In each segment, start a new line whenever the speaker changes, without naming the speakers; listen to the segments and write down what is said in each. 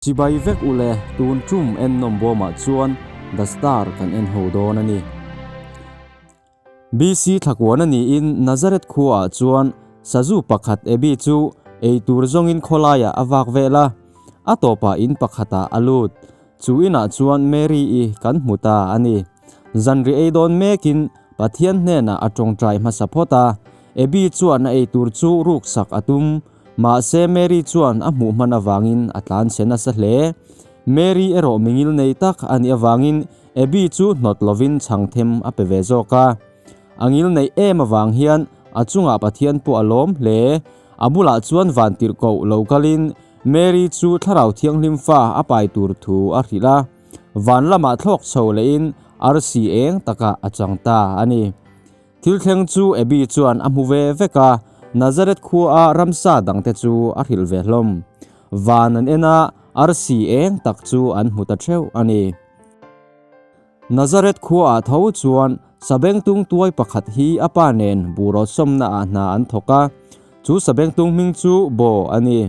Chibai vek ule, tun tum en nawm bawmah chuan The Star kan en ho dawn a ni. BC thlakuan a niin Nazareth khuaah chuan sazu pakhat Abby chu ei tur zawngin khawlaiah a vak vel a, a tawpah in pakhatah a lut. Chu inah chuan Mary-i kan hmu ta a ni. Zanri ei dawn mekin Pathian hnenah a tawngtai hmasa phawt a, Abby chuan a ei tur chu ruksak a tum. Mahse Mary chuan a hmuh hman avangin a tlan chhe nasa hle. Mary erawh mingil nei tak a nih avangin Abby chu hnawt lovin chhang them a pe ve zawk a. A ngil neih em avang hian a chungah Pathian pawh a lawm hle. A bulah chuan vantirhkoh lo kalin Mary chu Thlarau Thianghlim fa a pai tur thu a hrilh a. Van lamah thlawk chho lehin arsi eng takah a chang ta a ni. Thil thleng chu Abby chuan a hmu ve vek a, Nazareth khua a ramsa dangte chu a hrilh ve hlawm. Van an en a, arsi eng tak chu an hmu ta theuh a ni. Nazareth khua ah tho chuan sabengtung tuai pakhat hi a pa nen buhrawt sawmna ah hna an thawk a, chu sabengtung hming chu Bo a ni.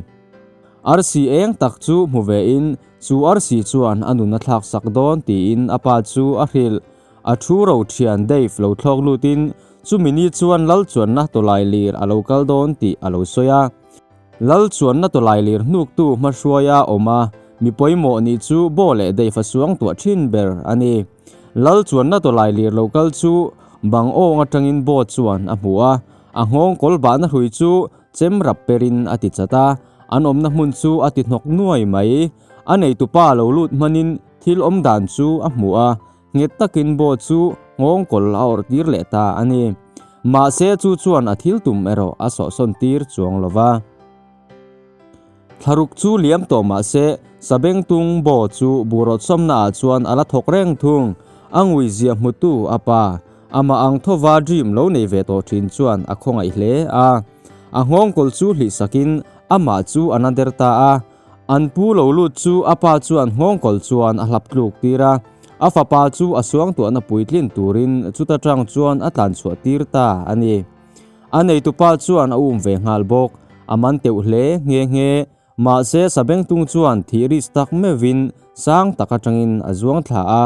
Arsi eng tak chu hmu ve in chu arsi chuan a nun a thlak sak dawn tiin a pa chu a hrilh. A thu ro thian Dave lo thlawk lutin chumi ni chuan Lal chuanna tawlai lir a lo kal dawn tih a lo sawi a. Lal chuanna tawlai lir hnuktu hmahruaia awm a, mi pawimawh nih chu Bo leh Dave a suang tuah thin ber a ni. Lal chuanna tawlai lir lo kal chu bang awng atangin Bo chuan a hmu a, a nghawng kawl bahna hrui chu chem rap perin a ti chat a, an awmna hmun chu a ti hnawk nuai mai. A neitupa lo lut hmanin thil awm dan chu a hmu a, Nghet takin Bo chu nghawngkawl a awrh tir leh ta a ni. Mahse chu chuan a thil tum erawh a sawhsawn tir chuang lo va. Thlaruk chu liam tawh mahse Sabengtung Bo chu buhrawt sawmna ah chuan a la thawk reng thung. A ngui zia hmutu a pa, amah ang thova dream lo nei ve tawh thin chuan a khawngaih hle a. A nghawngkawl chu hlih sakin amah chu a na der ta a. An pu lo lut chu a pa chuan nghawngkawl chuan a hlap tluk tir a, a fapa chu a suangtuahna puitlin turin chuta tang chuan a tlan chhuah tir ta a ni. A neitupa chuan a um ve nghal bawk, a man teuh hle nghe nghe. Mahse Sabengtung chuan thih ris tak meuhin sang tak atangin a zuang thla a,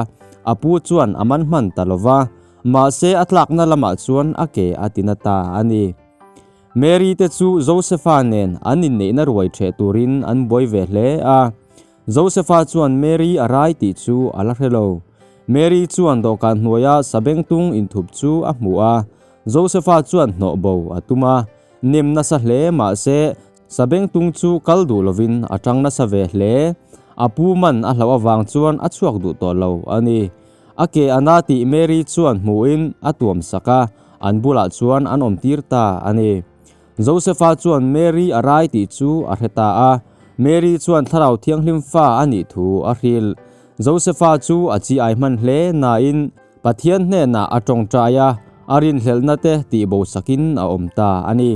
a pu chuan a man hman ta lo va, mahse a tlakna lamah chuan a ke a ti na ta a ni. Mary te chu Josefa nen an inneihna ruai ṭheh turin an buai ve hle a. Josefa chuan Mary a rai tih chu a la hre lo. Mary chuan dawhkan hnuaia sabengtung inthup chu a hmu a. Josefa chuan hnawh bo a tum a. Nem nasa hle mahse sabengtung chu kal duh lovin a ṭang nasa ve hle. A pu man a hlauh avang chuan a chhuak duh tawh lo a ni. A ke a na tih Mary chuan hmuhin a tuam sak a, an bulah chuan an awm tir ta a ni. Josefa chuan Mary a rai tih chu a hre ta a, Mary chuan Thlarau Thianghlim fa a nih thu a hrilh. Josefa chu a chi ai hman hle nain Pathian hnenah a tawngtai a, a rinhlelhna te tihbo sakin a awm ta a ni.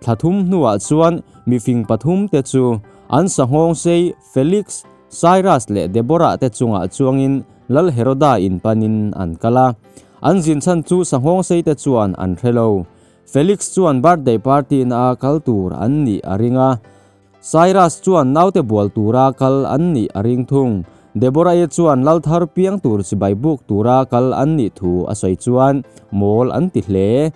Thla thum hnuah chuan mifing pathum te chu an sanghawng sei Felix, Cyrus leh Deborah te chungah chuangin Lal Heroda in panin an kal a. An zin chhan chu sanghawng sei te chuan an hre lo. Felix chuan birthday party na a kal tur an nih a ring a. Cyrus chuan naute bual tura kal an nih a ring thung. Deborah-i chuan lal thar piang tur chibai buk tura kal an nih thu a sawi chuan mawl an ti hle.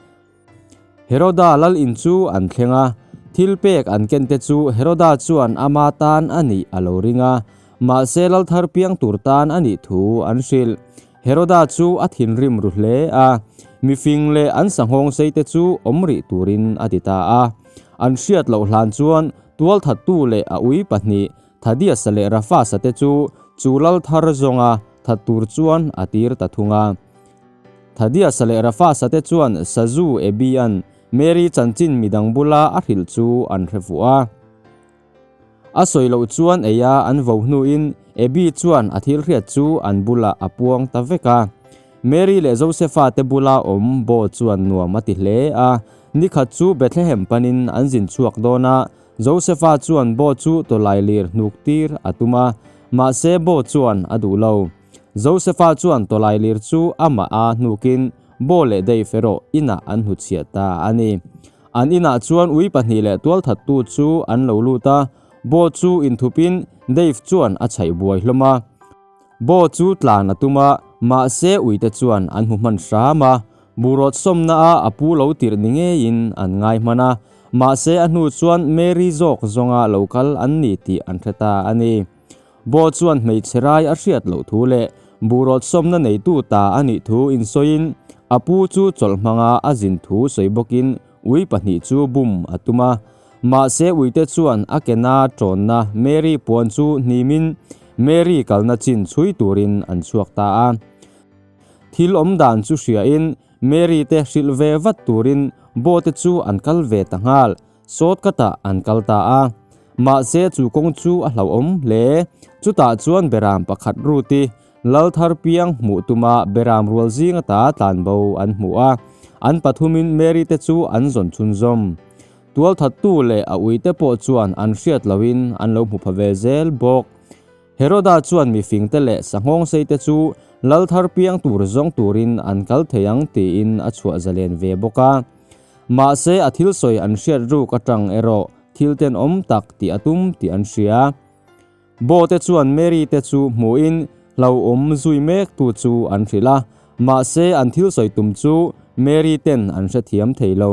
Heroda lal in chu an thleng a, thil pek an ken te chu Heroda chuan ama tan a nih a lo ring a, mahse lal thar piang tur tan a nih thu an hrilh. Heroda chu a thinrim ru hle a, mifing leh an sanghawng sei te chu awm rih turin a ti ta a. An hriat loh hlan chuan tualthattu leh a ui pahnih Thadiasa leh Rafasa te chu chu lal thar zawnga that tur chuan a tir ta thung a. Thadiasa leh Rafasa te chuan Sazu Ebi-a'n Mary chanchin midang bula a hrilh chu an hre fuh a. A sawi loh chuan eia an vo hnuin Ebi chuan a thil hriat chu an bulah a puang ta vek a. Mary leh Josefa te bula awm Bo chuan nuam a ti hle a. Nikhat chu Bethlehem panin an zin chhuak dawn a, Josefa chuan Bo chu tawlailir hnuk tir a tum a, mahse Bo chuan a duh lo. Josefa chuan tawlailir chu amah a hnukin Bo leh Dave erawh inah an hnuchhiah ta a ni. An inah chuan ui pahnih leh tualthattu chu an lo lut a, Bo chu inthupin Dave chuan a chhaih buai hlawm a. Bo chu tlan a tum a, mahse uite chuan an hmu hman hram a. Burawt sawmna a a pu lo tirh ni ngeiin an ngai hman a, mahse a hnu chuan Mary zawk zawnga lo kal an ni tih an hre ta a ni. Bo chuan hmeichhe rai a hriat loh thu leh burawt sawmna neitu ta a nih thu insawiin a pu chu chawlh hmanga a zin thu sawi bawkin ui pahnih chu bum a tum a. Mahse uite chuan a kena tawnna Mary puan chu hnimin Mary kalna chin chhui turin an chhuak ta a. Thil awm dan chu hriain Mary te hrilh ve vat turin Bo te chu an kal ve ta nghal. Sawt katah an kal ta a. Mahse chu kawng chu a hlauhawm hle. Chutah chuan beram pakhat Ruti lal thar piang hmuh tuma beram rual zing ata tlanbo an hmu a. An pathumin Mary te chu an zawn chhunzawm. Tualthattu leh a uite pawh chuan an hriat lohin an lo hmu pha ve zel bawk. Heroda chuan mifingte leh sanghawngseite chu lal thar piang tur zawng turin an kal thei ang tiin a chhuah zalen ve bawk a. Mahse a thil sawi an hriat ruk atang erawh thil tenawm tak tih a tum tih an hria. Bo te chuan Mary te chu hmuhin hlauhawm zui mek tu chu an hrilh a, mahse an thil sawi tum chu Mary ten an hrethiam thei lo.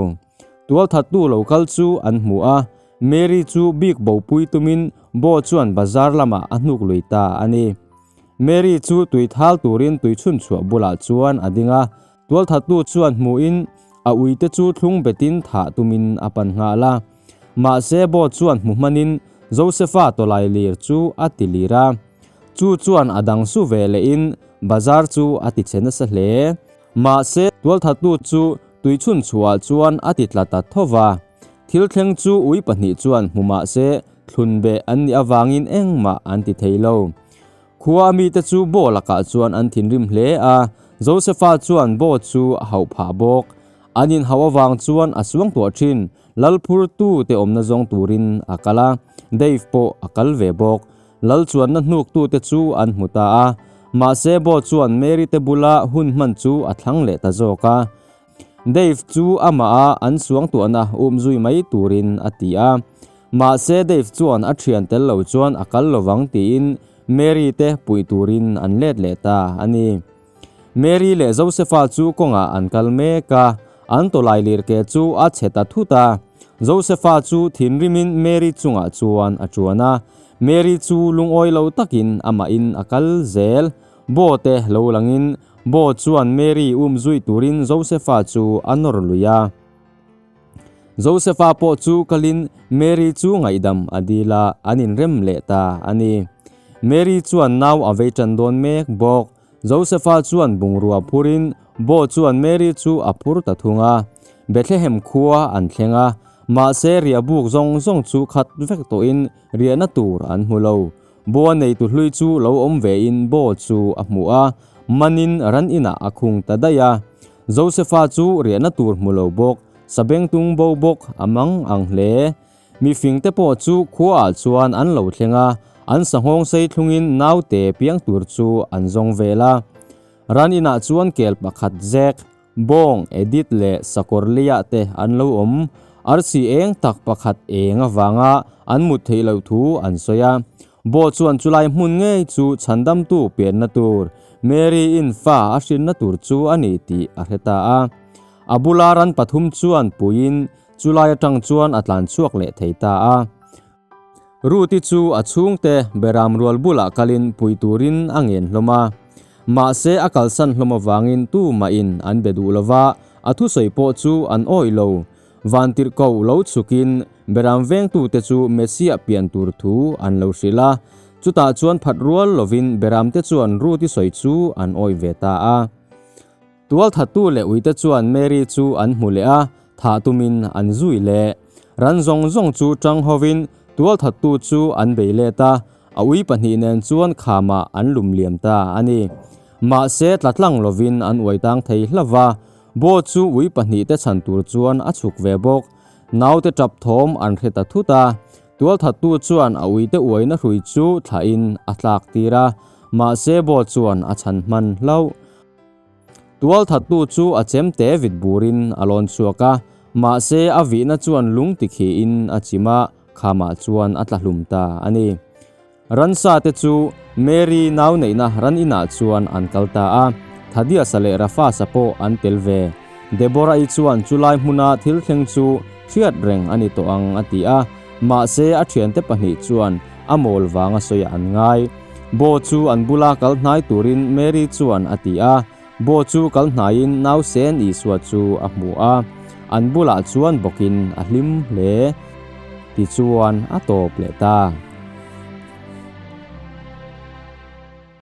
Tualthattu lo kal chu an hmu a, Mary chu bik bopui tumin Bo chuan bazar lamah a hnuk lui ta a ni. Mary chu tui thal turin tui chhunchhuah bulah chuan a ding a, tualthattu chuan hmuhin a uite chu thlung betin thah tumin a pan nghal a. Mahse Bo chuan hmu hmanin Josepha tawlai lir chu a ti lir a. Chu chuan a dang su ve lehin bazar chu a ti che nasa hle. Mahse tualthattu chu tui chhunchhuah chuan a ti tla ta tho va. Thil thleng chu ui pahnih chuan hmu mah se thlun beh an nih avangin engmah an ti thei lo. Khua a mite chu Bo lakah chuan an thinrim hle a, Josefa chuan Bo chu a hauh phah bawk. An inhauh avang chuan a suang tuah thin, lal phurtu te awmna zawng turin a kal a, Dave pawh a kal ve bawk. Lal chuanna hnuktute chu an hmu ta a, mahse Bo chuan Mary te bula hun hman chu a thlang leh ta zawk a. Dave chu amah a an suangtuahna um zui mai turin a ti a. Mahse Dave chuan a thian tel lo chuan a kal lovang tiin Mary te puih turin an let leh ta a ni. Mary leh Josepha chu kawngah an kal mek a, an tawlai lir ke chu a chhe ta thut a. Josepha chu thinrimin Mary chungah chuan a chuan a. Mary chu lungawi lo takin amahin a kal zel. Bo te lo langin Bo chuan Mary um zui turin Josepha chu a nawr lui a. Josepha pawh chu kalin Mary chu ngaihdam a dil a, an inrem leh ta a ni. Mary chuan nau a vei tan dawn mek bawk. Josepha chuan bungrua phurin Bo chuan Mary chu a phur ta thung a. Bethlehem khua an thleng a, mahse riahbuk zawng zawng chu khat vek tawhin riahna tur an hmu lo. Bo a neitu hlui chu lo awm vein Bo chu a hmu a, manin ran inah a khung ta daih a. Josepha chu riahna tur hmu lo bawk, sabengtung bo bawk a mang ang hle. Mifingte pawh chu khuaah chuan an lo thleng a, an sanghawng sei thlungin naute piang tur chu an zawng vel a. Ran inah chuan kel pakhat zek, Bawng, Edith leh Sakawr leiah te an lo awm. Arsi eng tak pakhat eng avanga an mut theih loh thu an sawi a. Bo chuan chulai hmun ngei chu chhandamtu pianna tur, Mary-in fa a hrinna tur chu a ni tih a hre ta a. A bula ran pathum chuan puiin chulai atang chuan a tlan chhuak leh thei ta a. Ruth-i chu a chhungte beram rual bulah kalin pui turin a ngen hlawm a. Mahse a kalsan hlawm avangin tumahin an be duh lova, a thusawi pawh chu an awih lo. Vantirhko lo chhukin beram vengtute chu Messiah pian tur thu an lo hrilh a. Chutah chuan phat rual lovin beramte chuan Ruth-i sawi chu an awih ve ta a. Tualthattu leh uite chuan Mary chu an hmu leh a, thah tumin an zui leh. Ran zawng zawng chu tang hovin tualthattu chu an bei let a, a ui pahnih nen chuan khamah an lum liam ta a ni. Mahse tla tlang lovin an uai tang thei hlauh va, Bo chu ui pahnih te chhan tur chuan a chhuk ve bawk. Naute tap thawm an hre ta thut a, tualthattu chuan a uite uaina hrui chu thlahin a tlak tir a, mahse Bo chuan a chhan hman hlauh. Tualthattu chu a chem te vit burin a lawn chhuak a, mahse a vihna chuan lung tikhiin a chim a, khamah chuan a tla hlum ta a ni. Ransa te chu Mary nau neihna ran inah chuan an kal ta a, Thaddeus-a leh Rafas-a pawh an tel ve. Deborah-i chuan chulai hmuna thil thleng chu hriat reng a ni tawh ang a ti a, mahse a thiante pahnih chuan a mawl vanga sawiah an ngai. Bo chu an bula kal hnai turin Mary chuan a ti a, Bo chu kal hnaiin nausen Isua chu a hmu a, an bulah chuan bawkin a hlim hle. Tichuan a tawp leh ta.